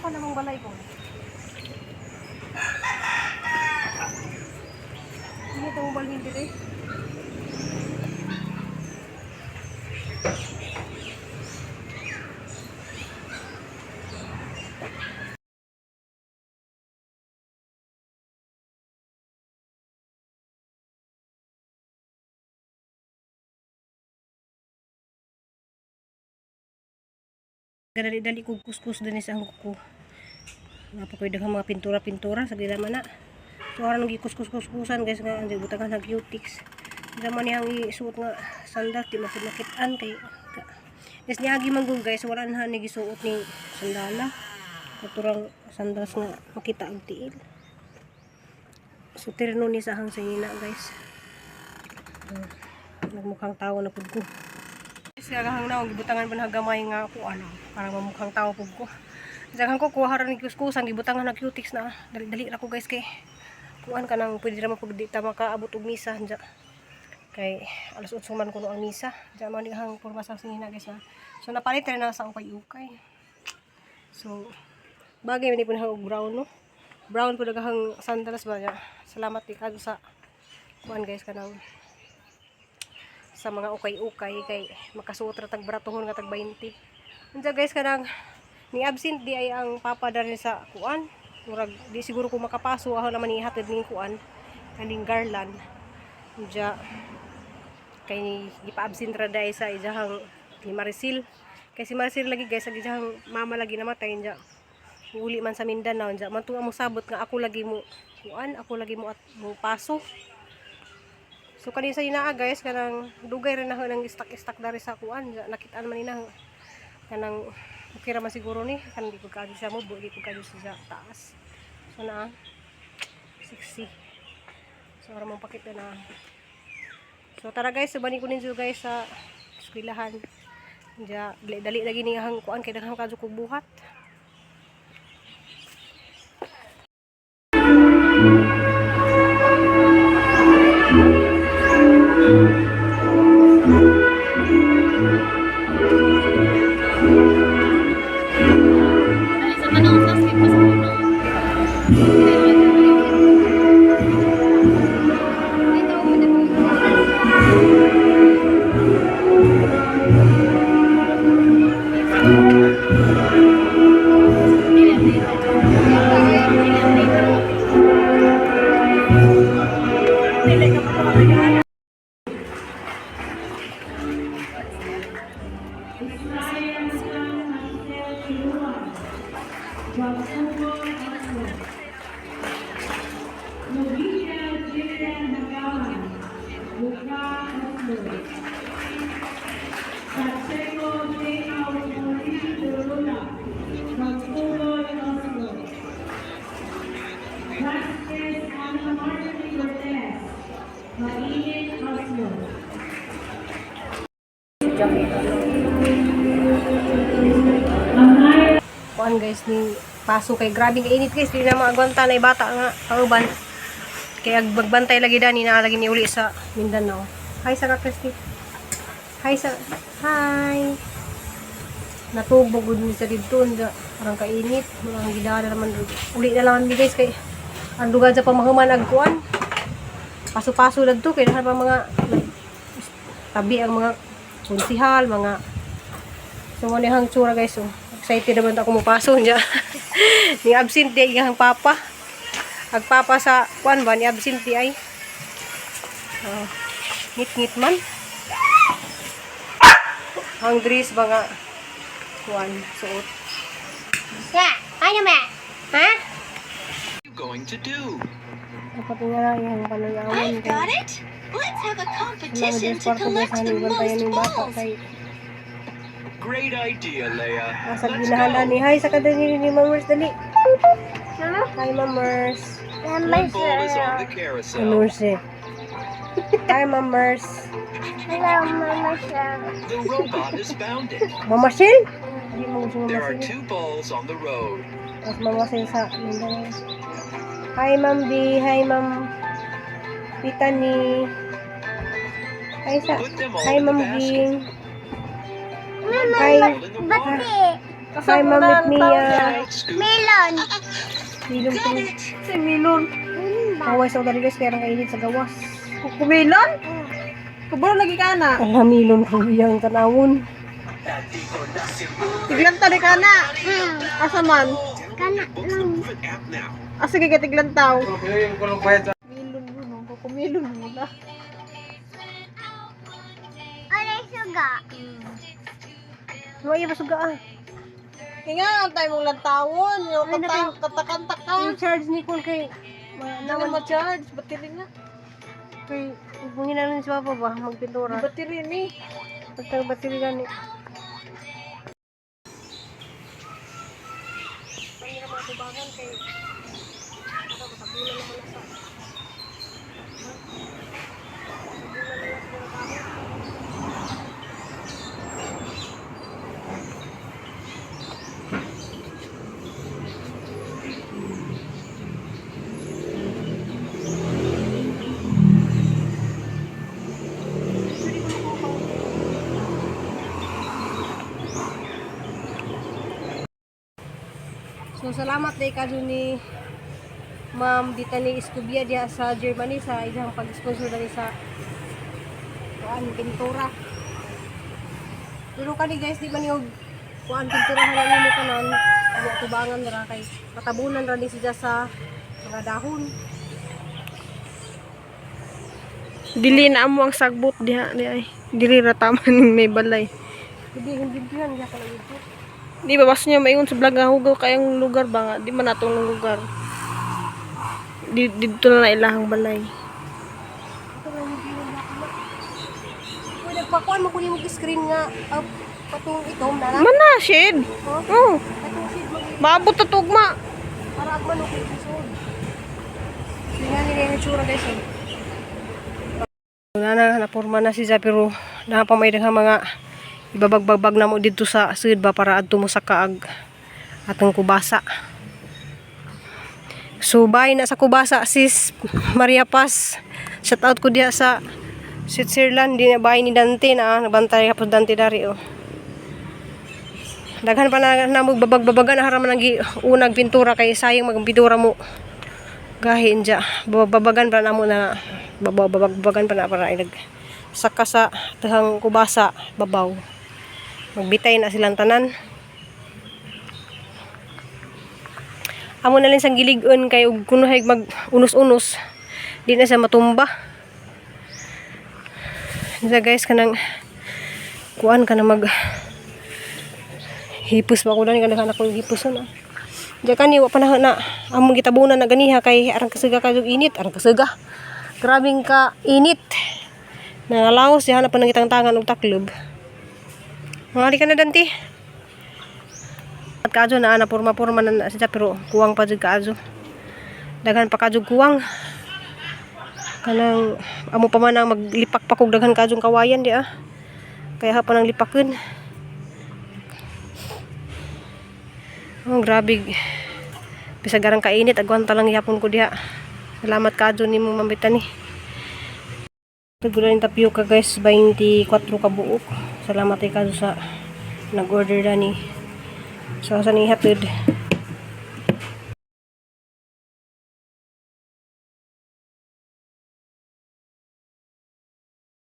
Pa namang balay ko. Hindi itong balhin dito eh. Dali-dali kog kuskus din sa kuko. Nga pa ko'y daghang mga pintura-pintura sa dila man na. So aron gikuskus-kuskusan, guys, nga ang butangan ng cutix. Hindi man niyang isuot nga sandal, di man pud makitaan kay guys niagi man gud, guys, wala na ni gisuot ni sandala. Katurang sandals nga makita ang tiil. So tirno ni sa hang sinina, guys. Nagmukhang tao na pud ko. Guys, gagahang na, gibutangan pa na gamay nga ako, ano, para mamukhang tao pud ko. Daghang ko kuha ra ni kuskusan, gibutangan na cutix na. Dali-dali ra ko, guys, kay kuan ka nang pwede ra man pud di ta makaabot og misa dya. Kay alas 8 man kuno ang misa. Diya man hang porma sa sinina, guys, ha. So napalit ra na sa ukay-ukay. So bagay man ni pud og brown, no. Brown pud daghang sandalas ba niya. Salamat di kadto sa kuan, guys, kanang sa mga ukay-ukay kay makasuot ra tag baratuhon nga tag 20. Unsa, guys, kanang ni absent di ay ang papa diri sa kuan. Murag di siguro ko makapaso, ako naman ihatid ning kuan kaning garland. Unja kay gipa-absent ra dai sa ijahang ni Maricel. Kay si Maricel lagi, guys, ang ijahang mama lagi namatay, unja uli man sa Mindanao, unja man mo sabot nga ako lagi mo kuan, ako lagi mo at mo paso. So kani sa inaa, guys, kanang dugay ra na ho nang istak-istak dari sa kuan, nakitaan man nina kanang okay ra man siguro ni kanang di ko kaadyo siya mo, di ko kaadyo siya sa taas. So na 60. So ara mong pakita na. So tara, guys, subani ko ninyo, guys, sa eskwelahan. Diya, dali, dali lagi ni ang kuan kay daghang kadyo kog buhat. Ay, sa tanong, sa skip pa sa uno. Ay, tawag mo na po. Israel San Marcel Kilua, Vancouver, Oslo. Novia Jillian Hagaman, Buka, Oslo. Pacheco J. Maureen Corona, Vancouver, Oslo. Vasquez Ana Marjorie Cortez, Mainit, Oslo. Amaya Kuan, guys, ni paso kay grabe ka init, guys, di na maagwanta na bata nga kauban. Kaya magbantay lagi dani na lagi ni uli sa Mindanao. Hi sa Christy. Hi sa hi. Natubog gud ni sa didto unja. Parang kainit, murang gidala naman uli na lang mi, guys, kay ang dugan sa pamahuman ag kuan. Paso-paso dadto kay daghan pa mga like, tabi ang mga konsihal, mga. So mo ni hang tsura, guys, oh. Excited naman ako mo paso niya. Ni absent di ay ang papa. Ag papa sa kuan ba ni absent di ay. Oh, ngit-ngit man. Ang dress ba nga kuan suot. Ya, ano ba? Ha? You going to do? Dapat nga lang yung pananawan. I've got it. Let's have a competition to collect the most balls. Kay Great idea, Leia. Nasa Let's ginahala go. ni Hi sa kadali ni Ma'am Mers, dali. Hi, Ma'am Mers. One ball is on the carousel. Ano siya? Hi, Ma'am Mers. Hello, Mama Shell. The robot has found it. Mama Shell? Hindi mo gusto Mama There are Shell. two balls on the road. Tapos Mama Shell sa Mindanao. Hi, Ma'am B. Hi, Ma'am Pitani. Hi sa Put them all Hi, in the Ma'am basket. Ging. Mama, Hi. All in the water. Hi, Ma'am Mia. Scoop. Melon. Milon Got ko. it. Si Milon. Kaway sa udari guys, kaya ang kainit sa gawas. Kukumilon? Kubro lagi ka na. Ala, milon ko iyang tanawon. Tiglanta di ka na. Asa man? Kana lang. Asa kay ka tiglantaw? Milon mo no. Kukumilon mo na. Alay suga. Ano ay basuga ah. Kaya nga ang tayo mong lantawon. Yung katakanta ka. Yung charge ni Cole kay Ano ma-charge? Battery na. Kay hubungin na lang si Papa ba magpintura. Battery ni. Pagtang battery gani. So salamat day kadto ni Ma'am Ditani Escobia diha sa Germany sa isang pag-sponsor dali sa kuan pintura. Pero kani guys, di man yung kuan pintura na nimo kanon, amo tubangan ra kay matabunan ra ni siya sa mga dahon. Dili na amo ang sagbot diha di ay. Dili ra tama ning may balay. Hindi hindi diyan diha ka lang dito. Di ba basta niya maingon sa vlog nga hugaw kayang lugar ba nga di man natong lugar. Di didto na na ilahang balay. Ito lang yung diyan diha ka. Uy, nagpakuan mo kunin mo screen nga patong itom na lang. Mana shade. Oh, Oh, katong shade mag maabot ta tugma. para agman og episode. Tingnan nila yung itsura guys. Oh. Na na napurma na si pero naa pa may daghang mga ibabagbag na mo didto sa sud ba para adto mo sa kaag atong kubasa. So bye na sa kubasa sis Maria Paz. Shout out ko diha sa Switzerland di na bahay ni Dante na nagbantay ka po Dante dari oh. Daghan pa na na magbabag-babagan haraman ang unag pintura kay sayang magpintura mo. Gahin dya. Babagan pa na mo na babagbagan pa na para ilag saka sa tahang kubasa babaw. Magbitay na silang tanan. Amo na lang sang gilig-on kay ug kunohay mag unos-unos di na siya matumba. Diya guys kanang kuan ka na mag hipos ba ko dani kanang anak ko yung hipos na. Diya kani wa pa na na among gitabunan na ganiha kay arang kasuga ka og init, arang kasuga. Grabing ka init. Nangalaos diha na pa nangitang tangan og taklob. Mangali ka na danti. At kaadyo na ana porma-porma na, na siya pero kuwang pa jud kaadyo. Daghan pa kaadyo kuwang. Kanang amo pa man ang maglipak pa kog daghan kaadyong kawayan di ah. Kaya ha pa nang lipakin. Oh, grabe. Bisag garang kainit, agwanta lang yapon ko diha. Salamat kaadyo nimo Ma'am Bethany. Tugulan yung tapioca guys, 24 ka buok. Salamat kay kaadyo sa nag-order dani. So sa ni hatid.